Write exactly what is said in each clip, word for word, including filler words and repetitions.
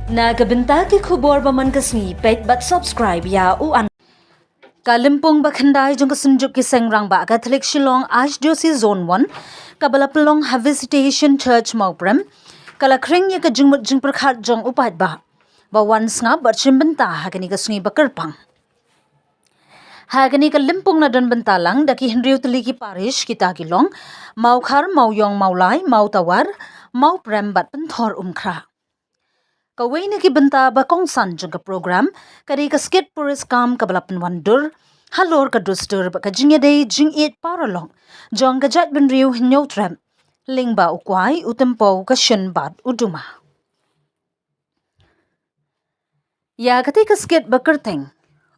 Na ka bynta ki khubor ba man ka sngi, peit bad subscribe ïa u an. Ka lympung ba khyndai jong ka Synjuk ki Seng Rangbah Katholik Shillong Archdiocese Zone One, kaba la pynlong ha Visitation Church Mawprem, ka la khring ïa ka jingmut jingpyrkhat jong u paidbah ba wan sngap bad shim bynta ha kane ka sngi ba kyrpang. Ha kane ka lympung la don bynta lang da ki hynriew tylli ki parish, kita ki long Mawkhar, Mawiong, Mawlai, Mawtawar, Mawprem bad Pynthorumkhrah. Kawei na ki bynta ba kongsan jong ka program ka dei ka skit puriskam kaba la pynwandur halor ka dustur bad ka jingïadei jingïeit paralok jong ka jaitbynriew Hynñiewtrep, lyngba u kwai, u tympew, ka shun bad u duma. Ïa katei ka skit ba kyrteng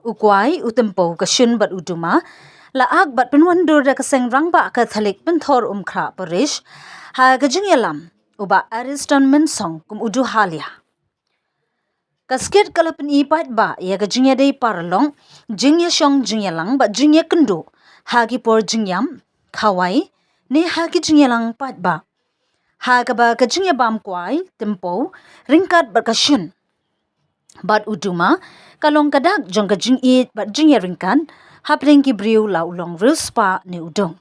U Kwai, U Tympew, Ka Shun bad U Duma la ak bad pynwandur da ka Seng Rangbah Katholik Pynthorumkhrah Parish ha ka jingïalam u Bah Ariston Mynsong kum u duhalia. Ka skit ka la pyni paidbah ïa ka jingïadei paralok, jingïashong jingïalang bad jingïakynduh ha ki por jingïap, khawai ne ha ki jingïalang paidbah, ha kaba ka jingïabam kwai, tympew, ryngkat bad ka shun bad u duma ka long ka dak jong ka jingïeit bad jingïaryngkat hapdeng ki briew, la u long riewspah ne u duk.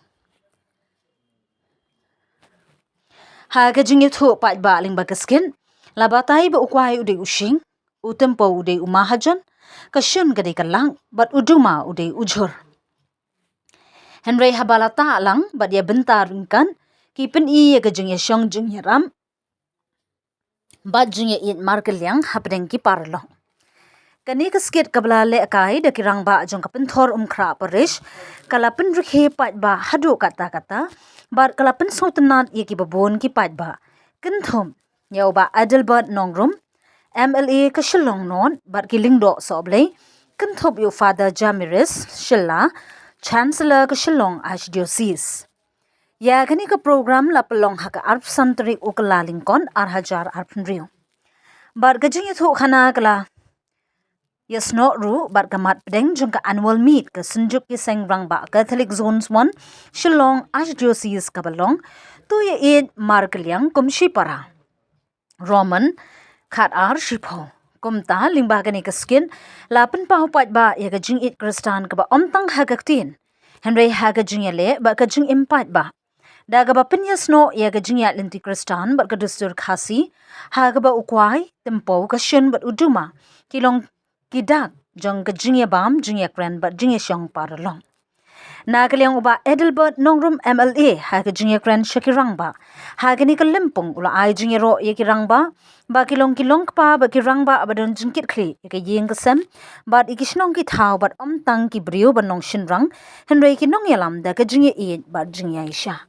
Ha ka jingïathuh paidbah lyngba ka skit, la batai ba u kwai u dei u shing, u tympew u dei u mahajon, ka shun ka dei ka lak bad u duma u dei u jhur. Hynrei haba la tah lang bad ïa bynta ryngkat, ki pyni ïa ka jingïashong jingïarap bad jingïaieit markylliang hapdeng ki paralok. Kane ka skit kaba la lehkai da ki rangbah jong ka Pynthorumkhrah Parish ka la pynrkhie paidbah haduh katta katta bad ka la pynsngewtynnat ïa kiba bun ki paidbah, kynthup ïa u Bah Adelbert Nongrum, M L A ka Shillong North bad ki lyngdoh sohblei, kynthup ïa u Father Jamiris Shylla, Chancellor ka Shillong Archdiocese. Ïa kane ka program la pynlong ha ka arphew san tarik u Kyllalyngkot ar hajar arphew hynriew. Bad ka jingïathuhkhana ka la ïasnoh ruh bad ka mat pdeng jong ka annual meet ka Synjuk ki Seng Rangbah Katholik Zones One, Shillong Archdiocese, kaba long: To ïaieit markylliang kum shipara. Rom khatar shiphew. Kumta lyngba kane ka skit la pynpaw paidbah ïa ka jingïeit Khristan kaba ym tang ha ka ktien, hynrei ha ka jingïaleh bad ka jingim paidbah, da kaba pynïasnoh ïa ka jingïaid lynti Khristan bad ka dustur Khasi, ha kaba u kwai, tympew, ka shun bad u duma ki long ki dak jong ka jingïabam, jingïakren bad jingïashong paralok. Na ka liang u Bah Adelbert Nongrum, M L A, ha ka jingïakren sha ki rangbah ha kane ka lympung, u la ai jingïaroh ïa ki rangbah ba ki long ki longkpa bad ki rangbah ba don jingkitkhlieh ïa ka ïing ka sem bad ïa ki shnong ki thaw, bad ym tang ki briew ba nongshynrang, hynrei ki nongïalam da ka jingïaieit bad jingïaishah.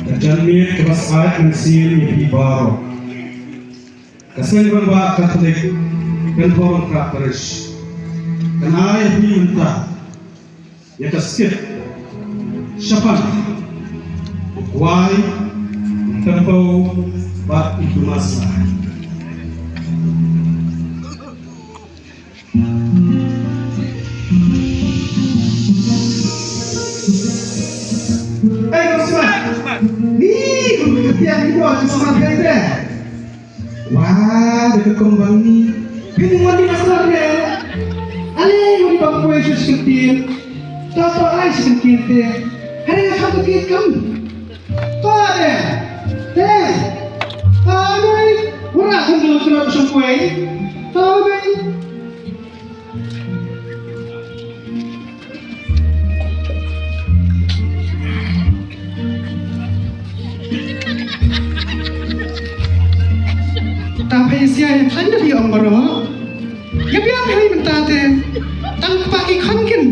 Ka janmiet kaba sngewbha mynsiem ïa phi baroh. Ka Seng Rangbah Katholik Pynthorumkhrah Parish kan ai ha phi mynta ïa ka skit shaphang u kwai, u tympew bad u duma sla. Ei, kong smat. Ni, kong ka tiang ni, kong smat, hei, teh. Wah, da ka kong bang ni. Phi ni, wan ni, master, ne. Ale, wan ni, bang, kong, shu, shu, tin. Ta, ta, ai, shu, tin, teh. Hare, ka, ka, ka, kam. Ka, ne. Teh. Teh. Ai, ai. Ura, kan, kan, kan, shu, kong. Ta, ne. Ta phi sia ïa than da phi ong baroh. Ïa biang phi mynta te. Tang kpa ki khon kin.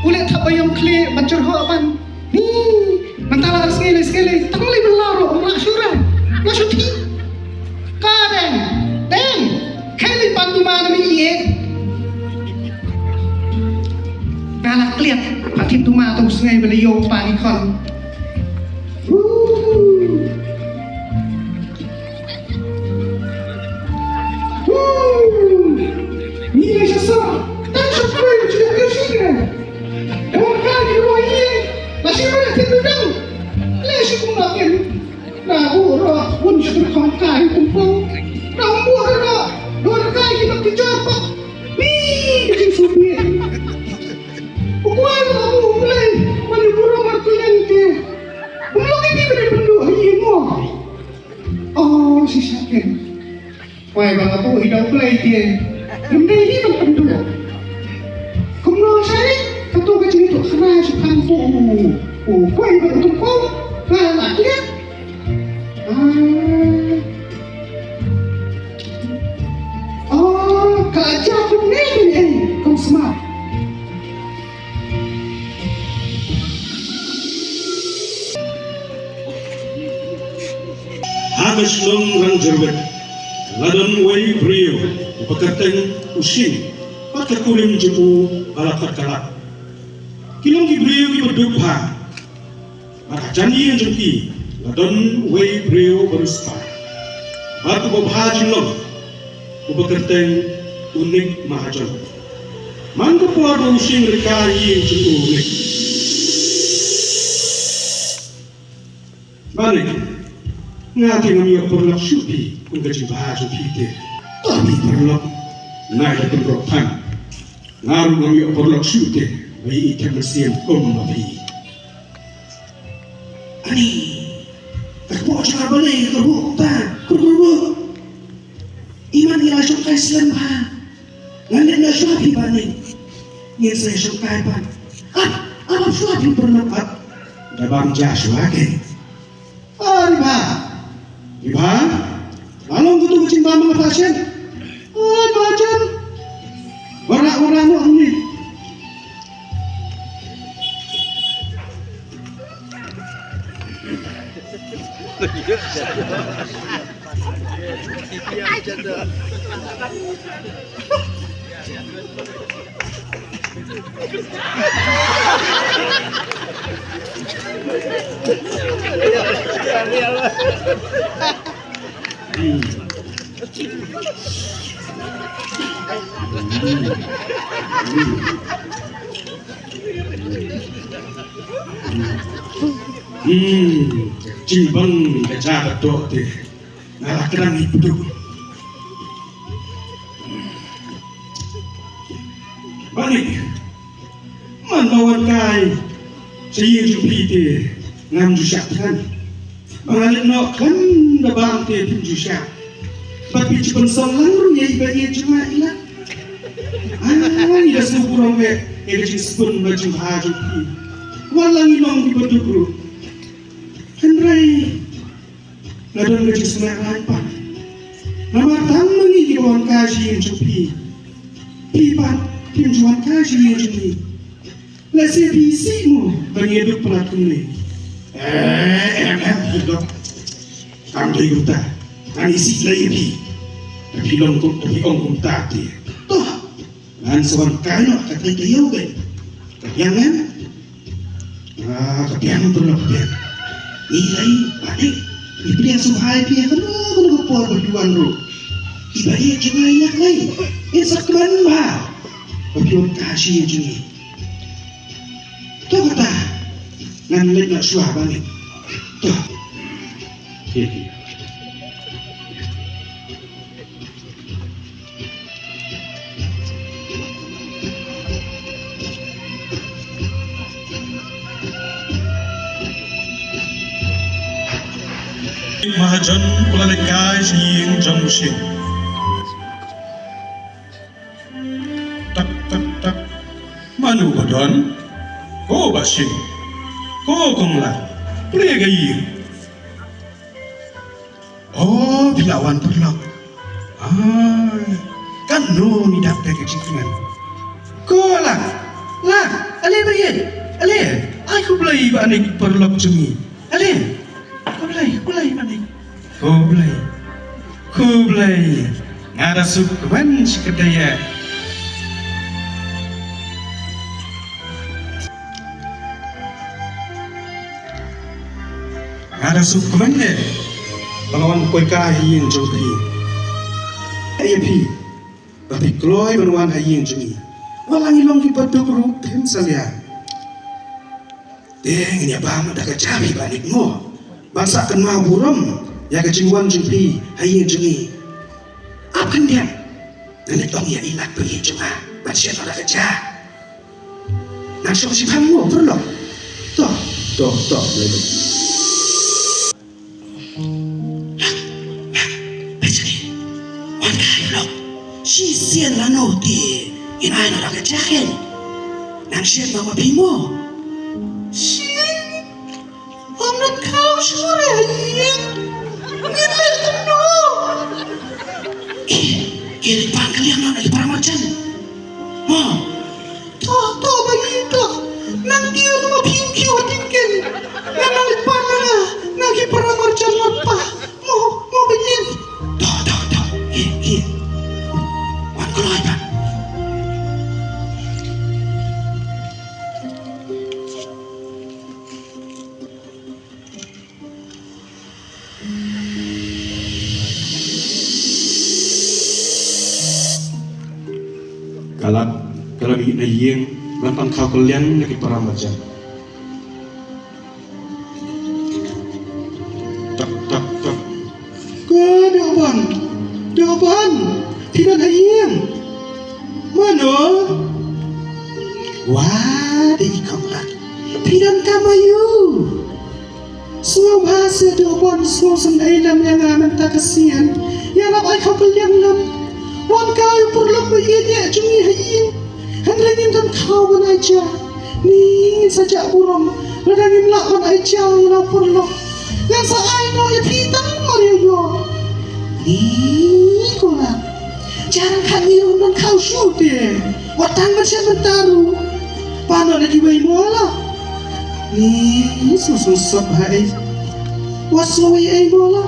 U leh thap ba ïong khlieh ba jyrhoh ban. Ni, mynta la sngewlei sngewlei. Tang lei mynta ruh ong la shu ra. La shu thi. Ka deng, deng, khie leit pan duma na mi ïeit. Ba la kliat, ba thit duma tang sngew ba la ïoh pa i khon. Ngi la sha sah, tang sha poi sha ka shnong. Ka ka ki roi ïing, la shi ba la tip dang. La shi kum la ken. Na u ro un sha ka kai kum kum. Na u ro ro kai ki ba ki jor pa. Ni ki su ni. U kwai la u play, man u ro mar ku len ke. U lo ke ni ba ni pynduh ïing mo. Oh, shisha ken. Wei, ba nga buh ïa u Blei te. Ym dei hi ban pynduh. Kumno shane? Katu ka jingïathuhkhana sha khang tu. Oh, wei, ba tu ko. Nga la klia. Ah. Oh, ka la jia kumne kumne. Kum smart. Ha ka shnong Rangjyrwet la don uwei u briew uba kyrteng u Shing bad ka kurim jong u ba la khot ka Lap. Ki long ki briew kiba duk bha. Bad hajan ïing jong ki la don uwei u briew uba riewspah bad uba bha jinglong uba kyrteng u Nik Mahajon. Man ka por ba u Shing ryngkat ïing jong u Nik. Ba Nik, nga te ngam ïoh paralok shuh phi kum ka jingbha jong phi te. To phi paralok, nga ïa pynrok than. Nga ruh ngam ïoh paralok shuh te ba ïa i Thep Mynsiem kum ma phi. Ani, ka kpoh jong nga balei ka ruh kumta, ka ruh ruh. Iman ngi la shongkai slem bha. Ngan leit noh shuwa phi ba ning. Ngin sa shongkai pat. Ah, ah, shuwa phi pyrnok pat. Da bam ja shuwa ke. Ah, Riba. Riba. Balong kutu kucing bam nga pasien. Ah, macam. Wara, wara, no, ni. Hmm, jingbang ka ja ka doh te. Nga la kren ïa pduk. Bani, man ba wan kai sha ïing jong phi te ngam ju shah thngan. Ba nga leit noh khlem da bam te phim ju shah. Bad phi ju pynsong lang ruh ïa i ba ïeit jong nga i la. Ah, i la sngewburom beit ïa ka jingsngewbha jong phi. Wat la ngi long kiba duk ruh. Hynrei nga don ka jingsngewrem pat. Namar tang ma ngi kiba wan kai sha ïing jong phi. Phi pat phim ju wan kai sha ïing jong ngi. Lehse phi isih mo ba ngi duk palat kumne. Eh, em, em, em, dok. Kam dei kumta. Ngan isih lei ïa phi. Da phi long kum, da phi ong kumta te. To. Ngan sa wan kai noh ka tnat taïew beit. Ka biang em? Ah, ka biang tu lah ka biang. Ngi lei, bani. Ngi pdiang sngewbha ïa phi ha kano kano ka por ba phi wan ruh. I ba ïeit jong nga i ñiah lei. In sa kmen bha. Ba phi wan kai sha ïing jong ngi. To kata. Ngan leit noh shuwa bani. To. Mahajon u la leit kai sha ïing jong u Shing. Tak, tak, tak. Mano ba don? Ko Bah Shing. Ko Kong Lah. Plie ka ïing. Oh, phi la wan paralok. Ah, katno ngi dap da ka jingkmen. Ko Lah, Lah, ale ba ïeit, ale, ai khublei ba ane paralok jong ngi. Ale, khublei, khublei ba ane. Khublei, khublei, nga da suk kmen shi kdei ïa. Nga da sngewkmen eh ba nga wan koit ka ha ïing jong phi. Ïa phi ba phi kloi ban wan ha ïing jong ngi. Wat la ngi long kiba duk ruh phim salia. Te ngin ïa bam da ka jia phi ban ïeit mo ban sa kynmaw burom ïa ka jingwan jong phi ha ïing jong ngi. Ap khyndiat. Ngan leit ong ïa i Lad ba ïeit jong nga ban shet noh da ka jia. Nang shong shiphang mo paralok. To, to, to, lei lei. Lad, Lad, peit shane. Wan kai paralok. Shisien lano te ngin ai noh da ka jia kein. Nang shet noh ma phi mo. Shisien. Ym don khaw shuh re ha ïing. Ngin leh kumno? Ki, ki leit pan ka liang na ki para marjan. Mo. To, to, ba ïeit to. Nang kiew na ma phim kiew ha tingkien. Nang leit pan na nga na ki para marjan marpa. Mo, mo ba ïeit. To, to, to. Ki, ki. Wan kloi ba. Ka Lad, ka Lad ïa na ïing, ban pan khaw ka liang na ki para marjan. Tak, tak, tak. Ko Dohbon, Dohbon, phi don ha ïing. Mano? Wa, dei i Kong Lad. Phi don kam aiu? Sngewbha seh Dohbon, sngewsynei lem ïa nga mynta ka sien. Ïarap ai khaw ka liang lem. Wan kai u paralok ba ïeit jong ngi ha ïing. Hynrei ngim don khaw ban ai jia. Ni ngin sa jah burom lada ngim lah ban ai jia ïa la u paralok. Ngan sa ai noh ïa phi tang mar ïa ïoh. Ni ko Lad. Jia ryngkat ngi ruh ym don khaw shuh te. Wat tang ban shet mynta ruh. Pan noh da kiwei mo la. Ni sngewsynei sop ha ei. Wat sngew ei ei mo la.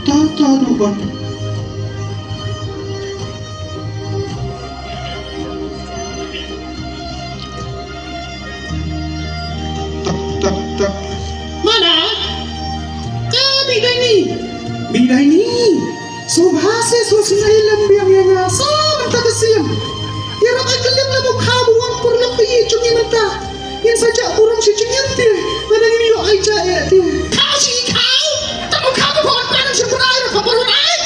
To to Dohbon. Tak, tak, tak. Mana? Ka Bidai ni. Bidai ni. Sngewbha seh sngewsynei lem biang ïa nga sa mynta ka sien. Ïarap ai ka liang lem u khaw ba wan paralok ba ïeit jong ngi mynta. Ngin sa jah burom shi jingim te. Lada ngim ïoh ai jia eh te. Khaw shi khaw. Tang u khaw ba wan pan shi brai ba wan ai.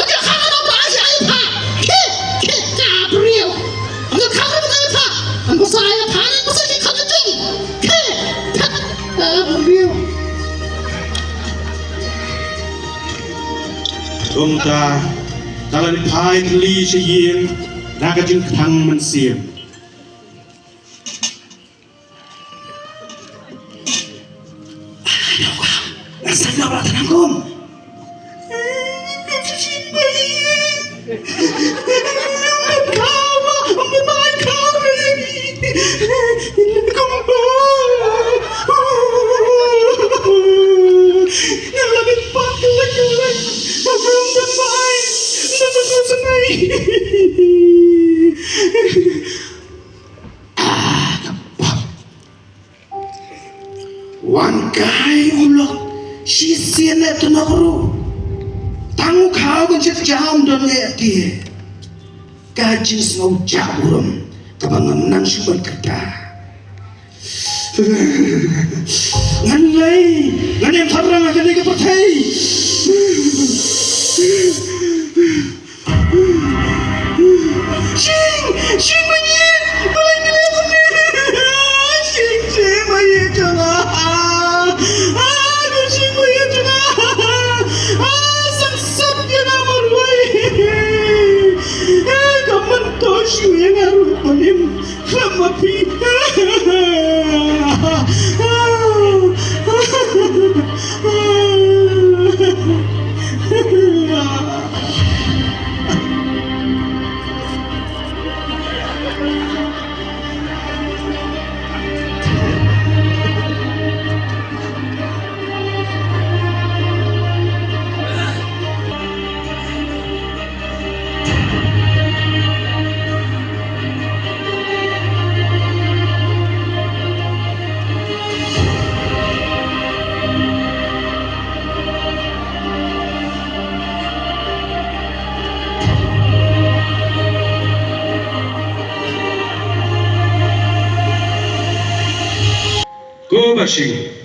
Ïa khaw ba wan ai shi ai pha. Khie, khie, ka briew. Ïa khaw ba wan ai pha. An ba sa ai pha, an ba sa ki khaw jong. Khie, khie, ka briew. Kumta, ka la phai tylli sha ïing, na ka jingkthang mynsiem. Nga sngewbha tang kum. Wan kai u lok shisien eh, te nokru tang u khaw ban shet jia um don eh te. Ka jingsngew jah burom kaba ngam nang shu ban kata. Ngan lei, ngan ïeng tharang ha kane ka pyrthei. Shing, shing, ma ïeit, balei ngi leh kumne? Shing, shing, ma ïeit jong nga. Ah, shing, ma ïeit jong nga. Ah, sangsot ïa nga marwei. Eh, ka myntoi shuh ïa nga ruh ban im. Khlem ma phi. Shing.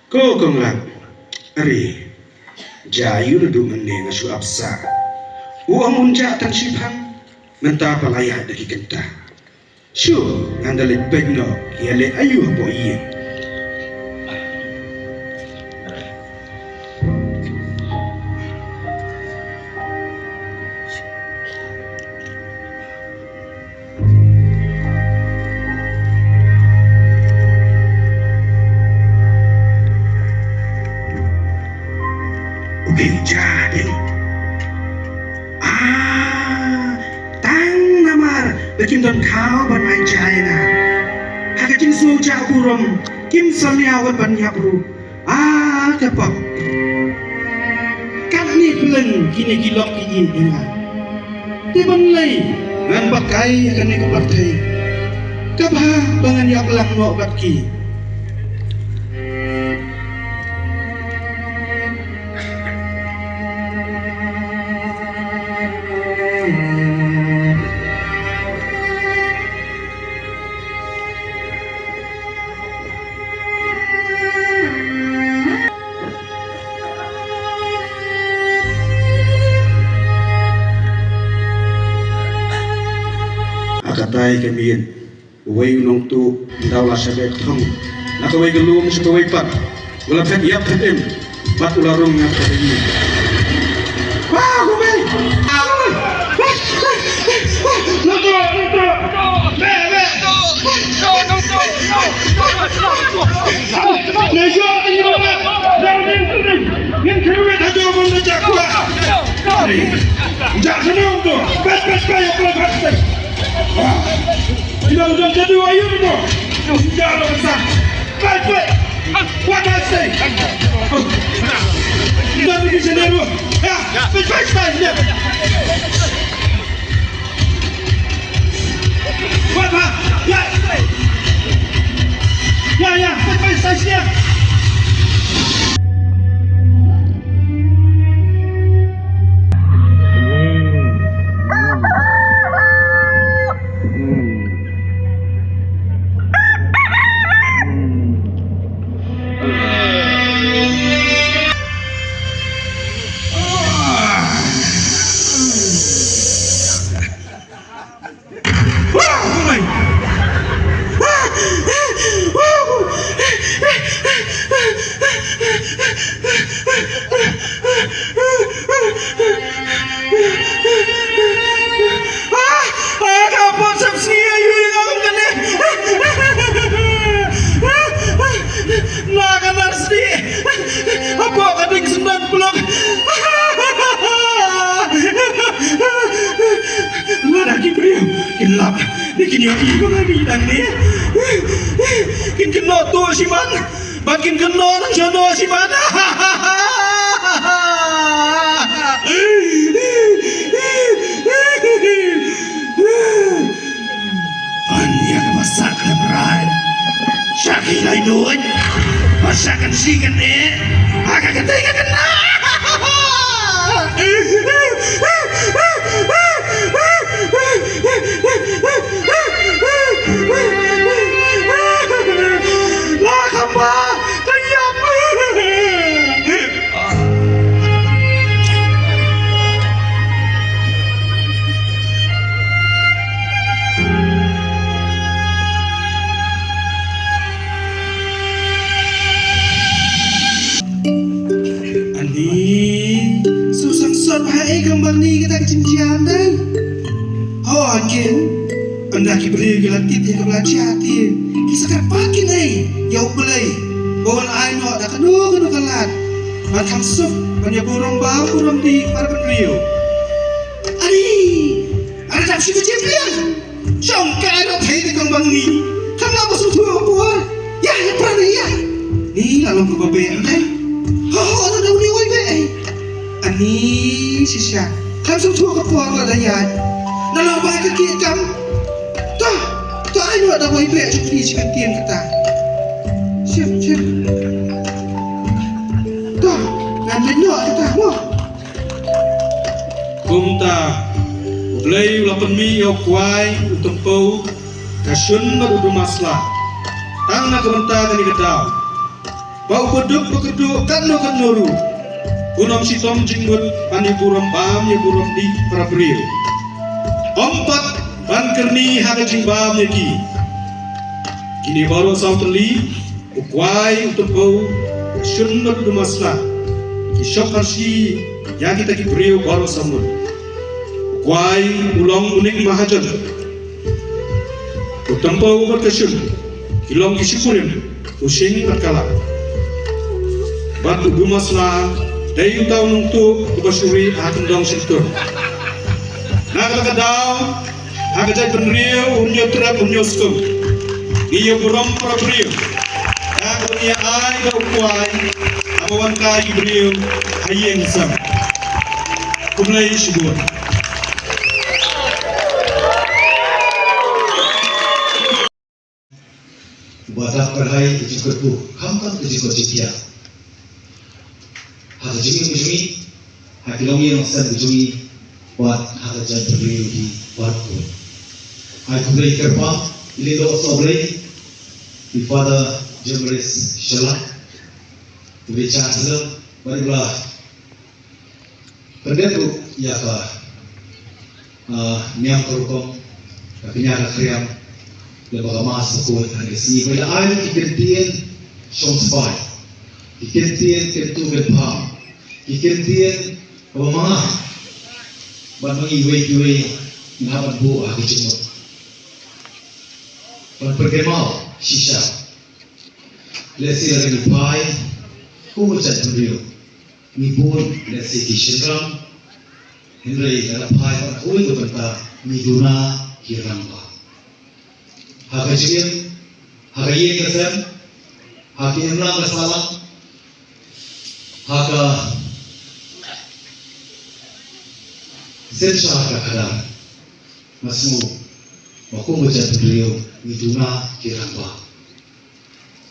Ko Kong Lad. Are. Jia ïu naduh mynne nga shu ap sah. U ong un jah tang shiphang. Mynta pat la ïaid da ki kynta. Shu, ngan da leit peit noh ïa leh aïu hapoh ïing. Okay, ja dei. Ah, tang namar ba kim don khaw ban ai ja ïa nga. Ha ka jingsngew ja burom kim sngewbha ban ïap ruh. Ah, ka pop. Katne pleng kine ki lok ki ïing ïa nga. Te ban lei ngan bakai ha kane ka pyrthei. Ka bha ba ngan ïap lang noh bad ki. Ha katai ka miet, uwei u nongtuh, ynda u la shah beh thong na kawei ka lum sha kawei pat, u la phet ïap phet im bad u la rung ïap phet im. Wah, kumne. Na ka nar sdi hapoh ka ding sendang pelok. Lada ki briew kin lap ne kin ïohi ba nga mih dang ne, kin kynnoh to shiman. Ba kin kynnoh nang shano shiman. Ban ïa ka masak lem rai. Sha ki lai nuit. Ba sha kan shi kan e. Ha ka kate ka kena. La kamba. Ani, su sang sot ha e kambang ni kita kicin jian dai. Ho akin. Ynda ki briew ki la tip ïa ka bla jia te ki sa kyrpad ki nei ïa U Blei ba un ai noh da kano kano ka lad ban kham suk ban ïa burom bam burom dih para bynriew. Ani, ada tak shu ka jingbiang. Shong ka ai noh thei te kong bang ni. Kham lah ba sngewthuh ka por. Ïa, ïa pran ïa. Ni la long kaba beh ym dei. Ho ho, da dei u ni wei beh ei. Ani shisha. Kham sngewthuh ka por lada ïaid. Nalor ba ka kieh kam. To, to ai noh da wei beh jong phi shi kyntien kata. Shim, shim. To, ngan leit noh kata mo. Kumta U Blei u la pynmih ïa u kwai, u tympew, ka shun bad u duma sla. Tang na ka bynta kane ka daw. Ba u baduk ba kyrduh katno katno ruh, un ym shitom jingmut ban ïa burom bam ïa burom dih para briew. Ym pat ban kyrni ha ka jingbam ïa ki. Kine baroh saw tylli, u Kwai, u Tympew, ka Shun bad u Dumasla, ki shong pharshi ïa kita ki briew baroh saw mut. U Kwai u long u ning mahajon. U Tympew bad ka Shun ki long ki shikurim, u Shing bad ka Lah. Bad u Dumasla dei uta u nongtuh uba shu rieh ha kyndong shyntur. Na kata ka daw, ha ka jaitbynriew Hynñiewtrep Hynñiewskum, ngi ïa burom para briew da kaba ngi ïa ai da u Kwai haba wan kai ki briew ha ïing ha sem. Khublei shibun. Uba dap kyrhai ka jingkyrkhu, khamtam ka jingkoit jingkhiah, ha ka jingim ka jong ngi, ha ki longïing longsem ka jong ngi, bad ha ka jaitbynriew hi baroh kawei. Ai khublei kyrpang, i lyngdoh sawblei, i Father Jemris Shylla, i Vice Chancellor, bad i ba la pyndep ruh ïa ka, ah, niam ka rukom, ka kñia ka khriam, lem bad ka Mass bakhuid ha kane ka sngi. Ba la ai ki kyntien shong sbai, ki kyntien kyntu kynpham, ki kyntien kaba ma nga bad ma ngi iwei pa iwei ngin hap ban buh ha ka jingmut ban pynkynmaw shisha. Lehse lada ngi phai kum ka jaitbynriew, ngi bun lehse ki shynrang, hynrei lada phai bad kawei ka bynta, ngi duna ki rangbah. Ha ka jingim, ha ka ïing ka sem, ha ka imlang ka sahlang, ha ka synshar ka khadar, nga sngew ba kum ka jaitbynriew ngi duna ki rangbah.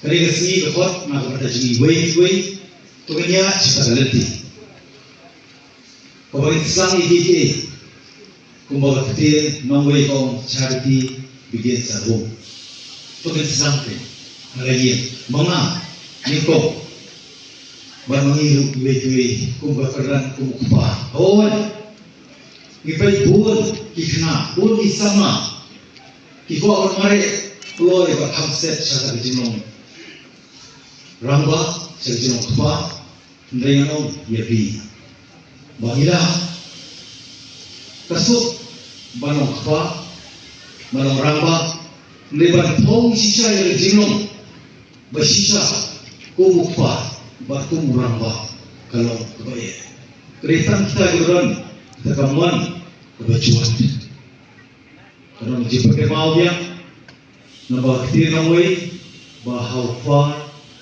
Kane ka sngi ka khot na ka bynta jong ngi iwei pa iwei, to ngin ïaid sha ka lynti kaba ngin sdang ïa kiei kiei. Kumba ka ktien nongwei ka ong, charity begins at home. To ngin sdang te ha la ïing, ma nga nyngkong, bad ma ngi ruh iwei pa iwei, kum ka kyrdan, kum u kpa. Hooid, ngi peit bun ki khynnah, bun ki samla ki kwah ban mareh kloi bad kham set sha ka jinglong rangbah, sha ka jinglong kpa. Hynrei ngan ong ïa phi ba ngi lah ka suk ban long kpa, ban long rangbah, hynrei ban phong shisha ïa ka jinglong ba shisha kum u kpa bad kum u rangbah ka long kaba eh. Ka dei tang kita kiba don kata ka mon kaba jwat. Ka don ka jingpynkynmaw biang na ka ktien nongwei ba how far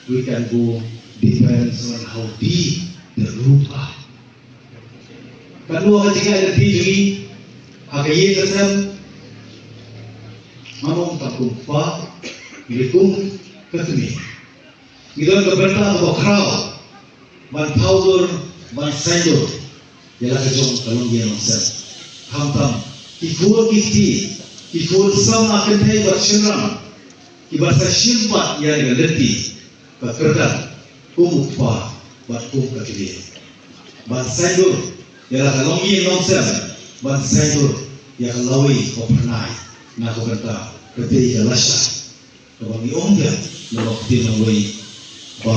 we can go depends on how deep the root are. Katno ka jingïaid lynti jong ngi ha ka ïing ka sem, ngan ong tang kum kpa, ngi kum ka kmie. Ngi don ka bynta kaba khraw ban thaw dur, ban saiñdur ïa la ka jong ka longïing longsem. Khamtam ki khun ki kti, ki khun samla kynthei bad shynrang kiba sa shim pat ïa ka lynti ka kyrdan kum u kpa bad kum ka kmie, ban saiñdur ïa la ka longïing longsem, ban saiñdur ïa ka lawei ka phyrnai na ka bynta ka tei ka lashai. Kaba ngi ong biang na ka ktien nongwei ba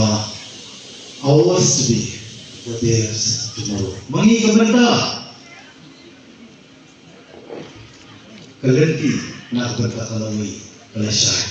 ours today for theirs tomorrow. Ma ngi ka bynta ka lynti, na ka bynta ka lawei ka lashai.